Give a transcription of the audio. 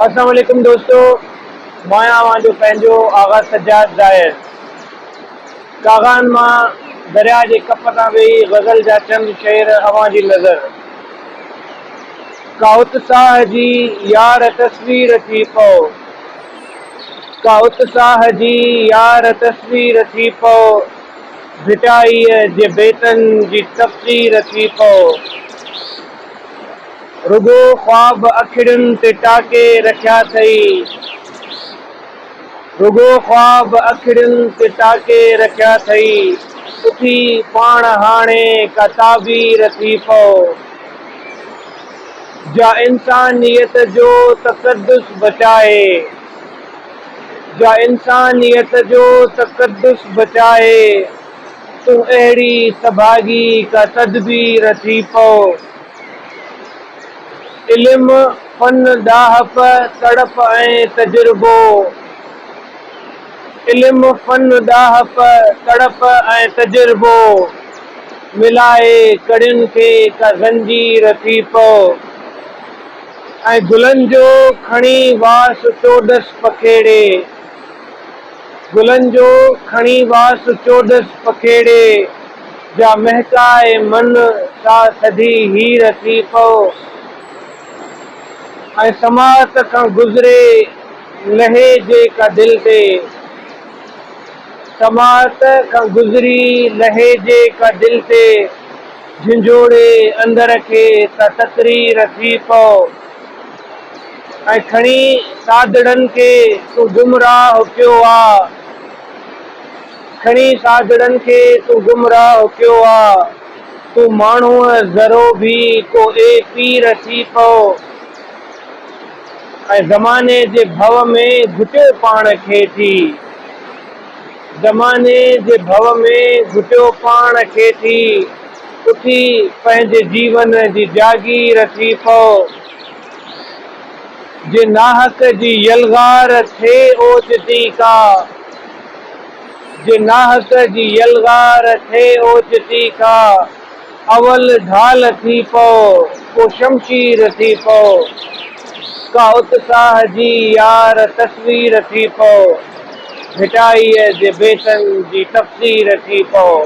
السلام عليڪم دوستو مان آهيان اوهان جو پنهنجو آغا سجاد زاهر ڪاغان مان درياء جي ڪپ تان ويهي غزل جا چند شعر اوهان جي نظر ڪا اتساهه جي يار تصوير ٿي پئو ڪا اتساهه جي يار تصوير ٿي پئو ڀٽائيء جي بيتن جي تفسير ٿي پئو. رڳو خواب اکڙين تي ٽاڪي رکيا اٿئي. رڳو خواب اکڙين تي ٽاڪي رکيا اٿئي. اٿي پاڻ هاڻي ڪا تعبير ٿي پئو. جا انسانيت جو تقدس بچائي. جا انسانيت جو تقدس بچائي. تون اهڙي سڀاڳي ڪا تدبير ٿي پئو. علم، فن، ڏاهپ، تڙپ ۽ تجربو علم، فن، ڏاهپ، تڙپ ۽ تجربو ملائي ڪڙين کي ڪا زنجير ٿي پئو ۽ گلن جو کڻي واس چوڏس پکيڙي گلن جو کڻي واس چوڏس پکيڙي جا مهڪائي من سا سڌي هير ٿي پئو ۽ سماعت کان گذري لهي جي ڪا دل تي سماعت کان گذري لهي جي ڪا دل تي جهنجهوڙي اندر کي سا تقرير ٿي پئو ۽ کڻي ساڌڙن کي تون گمراهه ڪيو آ. کڻي ساڌڙن کي تون گمراهه ڪيو آ. تون ماڻهوء ذرو ڀي ڪو اي پير ٿي پئو. ۽ زماني جي ڀؤ ۾ گهٽيو پاڻ کي ٿي. زماني جي ڀؤ ۾ گهٽيو پاڻ کي ٿي. اٿي پنهنجي جيون جي جاگير ٿي پئو. جي ناحق جي يلغار ٿئي اوچتي ڪا، جي ناحق جي يلغار ٿئي اوچتي ڪا، اول ڍال ٿي پئو، ڪو شمشير ٿي پئو، ڪا اتساهه جي يار تصوير ٿي پئو، ڀٽائيء جي بيتن جي تفسير ٿي پئو.